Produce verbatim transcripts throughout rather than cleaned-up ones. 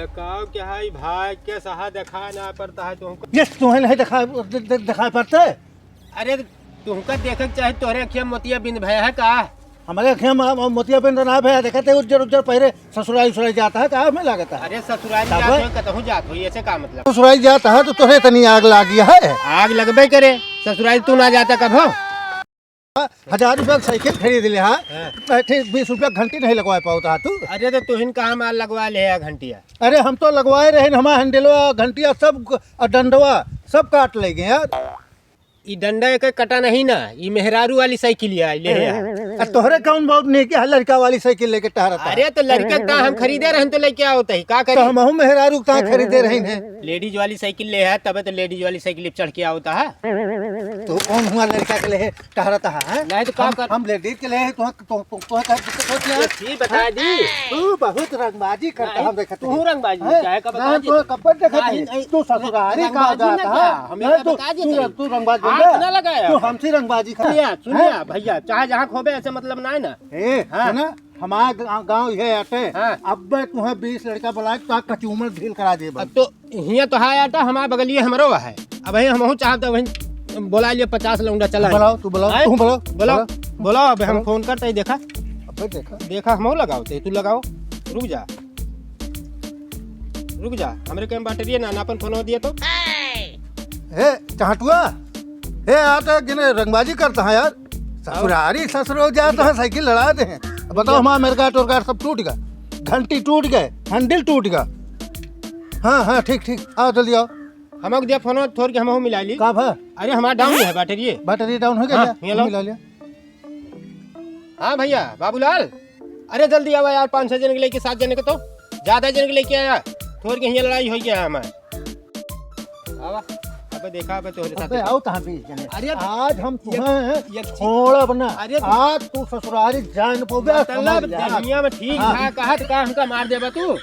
काव के हाय भाई, के सहा देखा ना पड़ता है तुमको। ये तुम्हें नहीं देखा, दे-, दे-, दिखाई पड़ते? अरे, तुमका देखे के चाहे, तोहरे अखिया मोतिया बिंद भया है का? हमारे अखिया म-, म-, मोतिया बिंद ना भया, देखते उज्जर उज्जर पहिरे ससुरारी उसुरारी जाता है, का हमें लागता है? अरे, ससुरारी तब जात हो, कतहूँ जात हो, ऐसे का मतलब? ससुरारी जाता है तो तोहरे तनी आग लागी है। आग लगबे करे, ससुरारी तू ना जाता कब हो? हजार रुपया के साइकिल खरीद ले हा, हाँ। बैठे बीस रुपया घंटी नहीं लगवा पावता हा तू। अरे तो तुहिन कहाँ माल लगवा ले हा घंटिया? अरे हम तो लगवाए रहे न, हमारा हैंडलवा, घंटिया सब ग-, और डंडवा सब काट ले गए यार। ई डंडा एक कटा नहीं ना, ई मेहरारू वाली साइकिल है, ले हा। आ तोहरे कौन बहुत नहीं कि लड़का वाली साइकिल लेके टहरता है? अरे तो लड़का का हम खरीदे रहन तो लेके आवत ही, का तो करी? हमहू मेहरारू का खरीदे रही हैं। लेडीज वाली साइकिल ले हा, तबे तो लेडीज वाली साइकिल पे चढ़ के आवता है। तो कौन हुआ लड़का के ले टहरता है, हैं? नहीं तो का हम, कर? हम लेडीज के ले हैं, तो, तो, तो, तो का दिक्कत होती है? ये चीज बता दी। तू बहुत रंगबाजी करता नहीं, हम देखते तू हैं। रंगबाजी हैं? चाहे का बता नहीं, दी। तो कब देखत नहीं, है? नहीं, तू ससुरारी का रंगबाजी ना जाता क्या? है? हमें नहीं, का तू, बता दी तू, नहीं। तू रंगबाजी हाथ ना। ना लगाया। तू हमसे रंगबाजी कर। सुनिया, सुनिया हैं? भैया, चाहे जहाँ खोबे ऐसे मतलब ना है ना। ए, हाँ। सुना, हमार गाँव, गाँव ये आटे। हाँ। अब्बे तुहें बीस लड़का बुलाए, तो कचूमर ढील करा देबा। अब तो हियाँ तो है आटा, हमार बगलिए हमरो है। अब वही हमहू चाहब तो वही बोला लिए पचास लौंडा चला। बुलाओ, तू बुलाओ, आए? तू बुलाओ, बुलाओ, बुलाओ। बुलाओ, अब हम बुलाओ। फोन करते ही देखा। अबे देखा। देखा, हमहू लगाओ, ते तू लगाओ। रुक जा। रुक जा, हमरे के बैटरी ना, ना अपन फोन दिया तो। ए, चाहटुआ। ए, आ तो गिने रंगबाजी करता है यार। ससुरारी ससुरो जाता है, साइकिल लड़ा दे हैं। अब बताओ, हमारा मेरगाट ओरगाट सब टूट गया, घंटी टूट गए, हैंडल टूट गया। हाँ, हाँ, ठीक, ठीक, आओ, जल्दी आओ। हमको दिया फोन, थोड़ के हमहू मिला ली। का भा? अरे, हमारा डाउन है बैटरी। बैटरी डाउन हो गया हाँ, क्या? ये लो। मिला लिया। हाँ भैया, बाबूलाल, अरे जल्दी आवा यार, पाँच छह जने के लेके, सात जने के तो ज्यादा जने के लेके आया, थोड़ के हियाँ लड़ाई हो गया है हमार। आवा, अबे देखा, अबे तोहरे साथ अबे देखा। आओ तहाँ बीस जने। अरे आज हम ये, तुम्हें ये छोड़ब ना। अरे आज तू ससुरारी जान पौबे, मतलब समझ जा। दहिया में ठीक हाँ। था, कहा तो का हमका मार देबा तू?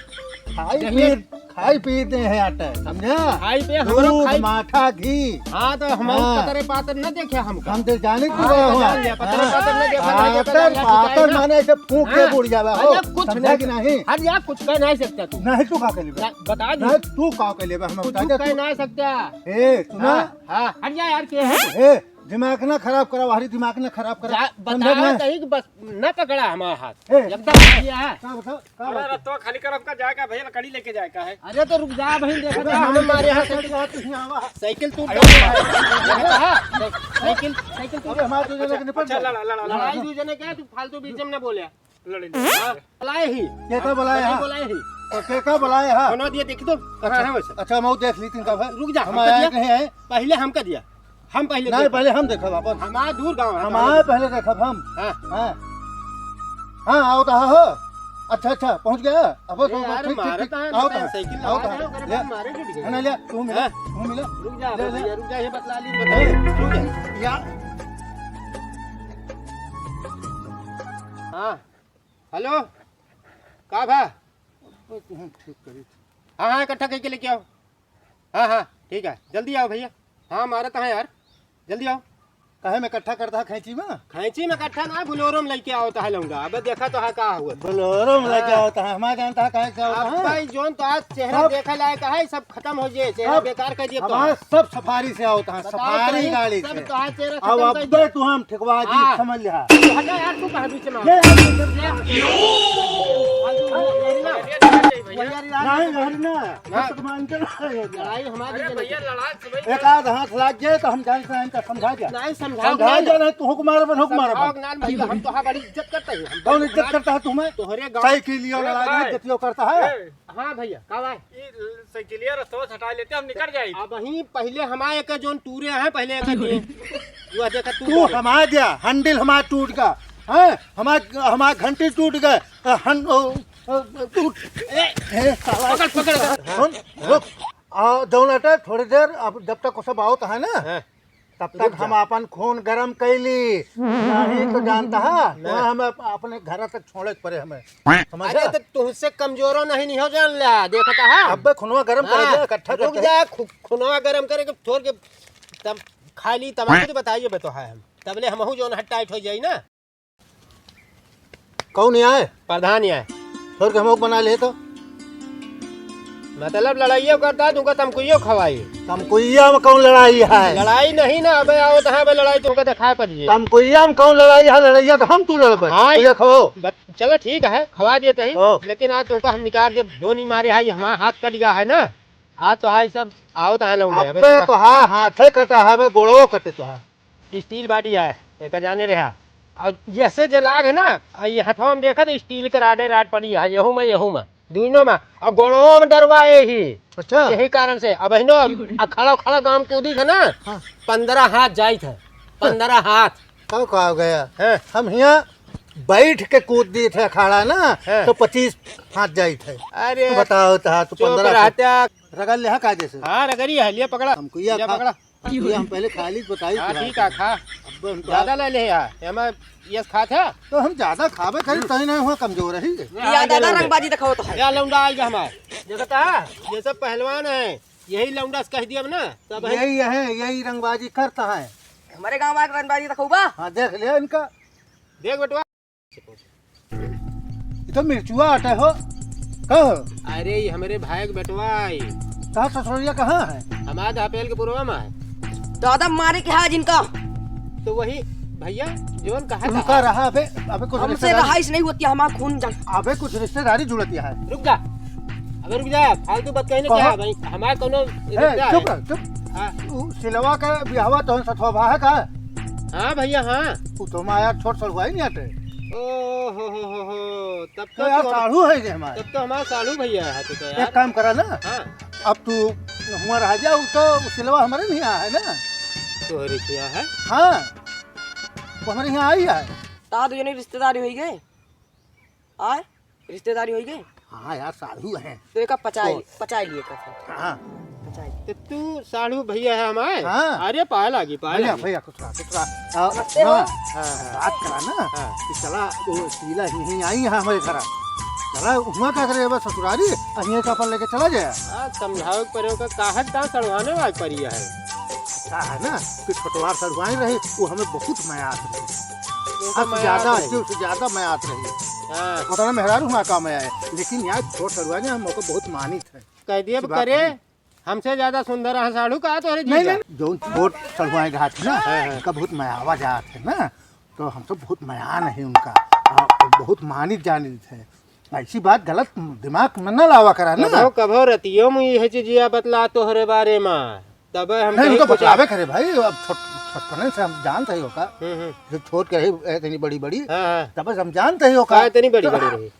खाई दहिया पी, खाई पी दे हैं आटा, समझा? खाई पे हमरो दूध, खाई। माठा, घी। हाँ, तो हम हाँ। पतरे पातर न देखे हमका। हम तो जाने की हाँ, रहे हो। जान लिया, पतरे हाँ। पातर न देखा, ना देखा, पातर, ना देखा, पातर ना। माने ऐसे फूंक के हाँ। बुड़ जावे हो। अरे कुछ समझा नहीं, कि नहीं? हट जा, कुछ कह नहीं सकता तू। नहीं, तू का कर लेबे? ना, बता दे। नहीं, तू का कर लेबे, हमें कुछ बता दे कह तू। नहीं सकता। ए, सुना? हाँ, हाँ, हट जा यार, के है? ए, दिमाग ना खराब करा, हरी दिमाग ना खराब करा। जा, समझा बता ना? सही कि बस न पकड़ा हमारा हाथ। ए, एकदम बढ़िया है। का बताओ, का अरे बात है? रस्तवा खाली कर, हमका जाए का भैया, लकड़ी लेके जाए का है। अरे तो रुक जा भाई, देखा अबे था, हम हमारे यहाँ साइकिल, साइकिल टूट अरे गया। देखा था? साइकिल, साइकिल टूट अबे हमारे दो जने के निपट अच्छा, गया। लड़ा, लड़ा, लड़ा। लड़ाई दो जने क्या, तू फालतू बीच में ना बोले। लड़े नहीं। हाँ, बुलाए ही। के का बुलाए नहीं हा? बुलाए ही। तो के का बुलाए हा? बना दिया, देखी तो, कहाँ अच्छा, है वैसे? अच्छा, मैं देख ली तीन का भाई। रुक जा, हम हमका आया दिया। नहीं है। पहले हमका दिया। हम पहले नहीं, देखब। पहले हम देखब अपन। हमार दूर गाँव है, हमार पहले पहले देखब हम। हाँ। हाँ। हाँ, आओ तो हाँ हो। अच्छा, अच्छा, पहुँच गया। अब अरे तो यार, ठीक, ठीक, मारे ठीक। तो है, आओ तो बताए, हाँ। साइकिल आओ लगा तो दे, हाँ। ओकरे ले। बाद मारे के दिखे। है ना, ले, तू मिला, हाँ। तू मिला। रुक जा, ले, ले। भैया, रुक जा, ये बतला ली, बताइए। ले। रुक जा। या। हाँ। हेलो। का भा? ओ, तू हम ठीक करी। हाँ, हाँ, इकट्ठा करके लेके आओ। हाँ, हाँ, ठीक है, जल्दी आओ भैया। हाँ, मारत है यार, जल्दी आओ। काहे में इकट्ठा करता है खैंची में? खैंची में इकट्ठा ना, बोलेरो में लेके आओ तो है लौंडा। अबे देखा तो है का हुआ। बोलेरो में लेके हाँ। आओ तो है, हमारा जानता है काहे से आओ तो अब है? भाई जोन तो आज चेहरा सब देखा लायक है, सब खत्म हो जाए, चेहरा सब बेकार कर दिया तो हमारा है। सब सफारी से आओ तो है, बताओ सफारी सही, गाड़ी सब से। तो आज चेहरा अब खत्म कर अब्बे दिया। तू हम ठेकवा दी, हाँ। समझ लिया। तू हटा यार, तू कहाँ बीच में आ? ये यार, ये सब क्या? फालतू बोल रही ना। नहीं, घर ना। हाँ। मत मान के ना। लड़ाई हमारी अरे जन भैया, लड़ाई समझ एक आध हाथ लाग जाए तो हम जान से इनका समझा जा। नहीं, समझाओ समझा ना। जा, नहीं, तू हुक मार, बन हुक मार, समझाओ बन। ना भैया, हम तो हाँ बड़ी इज्जत करते हैं। हम कौन इज्जत करता है तुम्हें? तोहरे गाँव साइकिल लियो, ए लड़ाई भाई। नहीं, जतियो करता है। ए। हाँ भैया, का भाई? ई साइकिलिया रस्तवा से हटा लेते, हम निकल जाई। अब वहीं पहले हमारे एक जोन टूरे हैं, पहले एक जोन। यो देखा तू तू टूरे। हमार गया, हैंडल हमार टूट गया, हैं? हमार, हमार घंटी टूट गए, अ, हन-, ओ, ओ, टूट, ए, ए, साला। पकड़, पकड़। सुन, रुक। आ, जौन अटे, थोड़ी देर, अब जब तक वो सब आवत है ना, हाँ। तब तक रुक जा। हम अपन खून गरम कैली। नहीं तो जानता है, नहीं। वहाँ हमें अपने घर तक छोड़े के पड़े हमें। समझ अरे गया? तो तुमसे कमजोरो नहीं, नहीं हो जान ला, देखता है। अबे खूनवा गरम कर हाँ, दे, इकट्ठा रुक करके। जा, खु-, खूनवा गरम करे के थोड़ के तब खा ली, तब आपको तो बताइए, बतो है हम। तबले हमहू जौन है टाइट हो जाई ना। कौन आए? प्रधान आए। छोड़ के हमहू बना ले तो। मतलब लड़ाइयो करता है, तुमका तमकुइयो खवाई। तमकुइया में कौन लड़ाई है? लड़ाई नहीं ना, अबे आओ तो हाँ, अबे लड़ाई तुमका दिखाए पड़िए। तमकुइया में कौन लड़ाई है? लड़ाइया तो हम तू लड़बे। हाँ, ये खाओ। बत-, चलो ठीक है, खवा देते हैं, हाँ। लेकिन आज तुमका हम निकाल दे, जो नहीं मारे है, ये हमारा हाथ कट गया है ना, आज तो हाय सब आओ तो हाँ लौंडे, अबे अबे तो हाँ, हाथे कटा है, अबे गोड़ो कटे तो है। स्टील बाटी है, एक जाने रहा। और जैसे जे लाग है ना, और ये हथवा में देखा तो स्टील के राडे राड पड़ी है, यहू में, यहू में, दोनों में, और गोड़ों में डरवाए ही। अच्छा। यही कारण से अब हिनो, अब खड़ा खड़ा गाँव कूदी है ना, हाँ। पन्द्रह हाथ जाइत है, पन्द्रह हाथ। तब का हो गया? हाँ। हम हियाँ बैठ के कूद दी थे अखाड़ा ना, हाँ। तो पच्चीस हाथ जाइत है। अरे, तो बताओ तो, हाँ, तो चुप पन्द्रह रहत्या। रगड़ ले, हाँ, कायदे से। हाँ, रगड़ी है, लिया पकड़ा। हमको यह लिया खा-, पकड़ा। ये हम पहले खा ली, बताई हाँ, खिलाई। ठीक है, खा। अब हम ज्यादा ले ले यार, एमा यस खात है। तो हम ज्यादा खाबे करी, तई नहीं हुआ कमजोर है। या दादा, रंगबाजी दिखाओ तो है। या लौंडा आइगा हमार। देखता है, ये सब पहलवान है, यही लौंडा से कह दिया ना, सब है। यही है, यही रंगबाजी करता है। हमारे गाँव में रंगबाजी दिखाऊबा? हाँ, देख ले इनका। देख बेटवा। ये तो मिर्चुआ आटा हो। कहो। अरे, ये हमरे भाई के बेटवा है। कहाँ ससुरलिया कहाँ है? हमारे तो हपेल के पुरवा में है। दादा मारे के है जिनका। तो वही भैया, जोन कहा था। रुका रहा, अबे, अबे कुछ हमसे रिश्तेदारी रहाइश नहीं होती, हमारा खून जल। अबे कुछ रिश्तेदारी जुड़ती है। रुक जा, अबे रुक जा, फालतू बात कहने कहो। क्या है भाई? हमारा कोनो ए, रिश्ता चुप है? रह, चुप। हाँ। उ सिलवा के बियाहवा तोहन सथवा भाई का? हाँ भैया, हाँ। उ तो हमारा छोट सड़ुआ ही नहीं आटे। ओ हो हो हो हो, तब तो तो यार तू हम-, साढ़ू है ये हमारे। तब तो हमारा साढ़ू भैया है तू तो यार। एक काम करा ना। हाँ। अब तू हुआ रह जा, उ तो उ सिलवा हमारे नहीं आया है ना। तोहरे क्या है? हाँ, वो हमारे यहाँ आई है। ता दुजने रिश्तेदारी होई गए। आय, रिश्तेदारी होई गए। हाँ यार, साढ़ू हैं। तो एका पचाए, तो पचाए लिए का फिर। हाँ। पचाए लिए। तो तू साढ़ू भैया है हमारे? हाँ। अरे, पाए लागी, पाए भैया, लागी। भैया, खुश रहा, खुश रहा। आ, नमस्ते हो। हाँ, हाँ, हाँ। बात करा ना हाँ। कि चला, वो शीला ही, ही आई है हमारे घर। चला, हुआ का करे, बस ससुरारी, अहिए का अपन लेके चला जाए। हाँ, समझावे के पड़े, ओका काहे का सड़वाने वाला पड़ी है। का है ना कि छोटवार सड़वाई रही, वो हमें बहुत मयात रही। ओका अब मयात ज्यादा रही। अच्छे, उससे ज्यादा मयात रही। हाँ। पता ना मेहरारू हुआ का मया है, लेकिन यार छोट सड़वाई ने हम ओका बहुत मानित है। कह दिए अब करे, हमसे ज्यादा सुंदर है साढ़ू का तोहरे नहीं, जीजा। नहीं, जो छोट सड़वाई घाट है ना, हाँ, हाँ। उनका बहुत मयावा जात है ना, तो हम तो बहुत मयान है उनका, और बहुत मानित जानित है। ऐसी बात गलत दिमाग में न लावा करा ना। कभो, कभो रतियो में यह चीजिया बतला तोहरे बारे में, तबे हम नहीं, कहीं तो कुछ बतलावे करे भाई, अब छोट-, छोटपने से हम जानते ही होका। हम्म, हम्म। जो छोट के रही, ए, इतनी बड़ी, बड़ी, हाँ, हाँ। तबे से हम जानते ही होका। का इतनी बड़ी, तो बड़ी रही?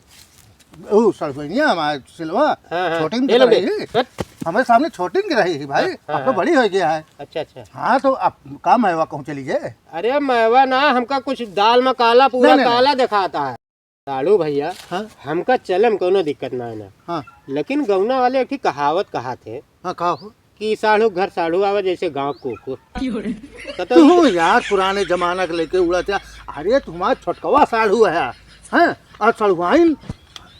ऊ सड़सोइनिया हमार सिलवा, हाँ, हाँ। छोटिन ये की लो रही। बे। हट। हमारे सामने छोटिन की रही थी भाई, हाँ, हाँ, अब तो हाँ। बड़ी हो गया है। अच्छा, अच्छा। हाँ, तो अब का मैवा कहूँ चली गए? अरे मैवा ना, हमका कुछ दाल में काला, पूरा नहीं, नहीं, काला नहीं। दिखाता है। साढ़ू भैया, हाँ? हमका चले में कौनो दिक्कत ना है ना। हाँ। लेकिन गौना वाले एक ठे कहावत कहा थे हाँ, का हो? कि साढ़ू घर साढ़ू आवे जैसे गाँव कुकुर। तो, तो तू यार पुराने जमाना के लेके उड़ा था। अरे तुम्हारा छोटकवा साढ़ू है, हैं? और सड़ुआइन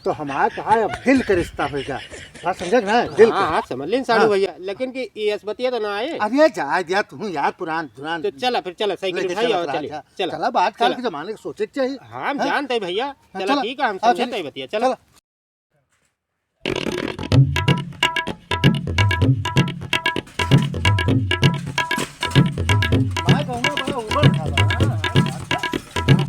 तो हमारा कहा है, अब दिल के रिश्ता होएगा। बात समझे कि ना? दिल हाँ, के। हाँ, समझ लेन साढ़ू हाँ। भैया, लेकिन कि ये असबतिया तो ना आए। अरे जा, जा, तू यार पुरान, पुरान तो चला फिर, चला साइकिल लेके उठाई चला, और चला, चलिए, जा। चला। चला, अब आजकल चला। के जमाने के सोचे के चाहिए। हाँ, हम हाँ? जानते हैं भैया। हाँ, चला, चला। ठीक है, हम हाँ, समझते चलिए। हैं बतिया, चला। चला।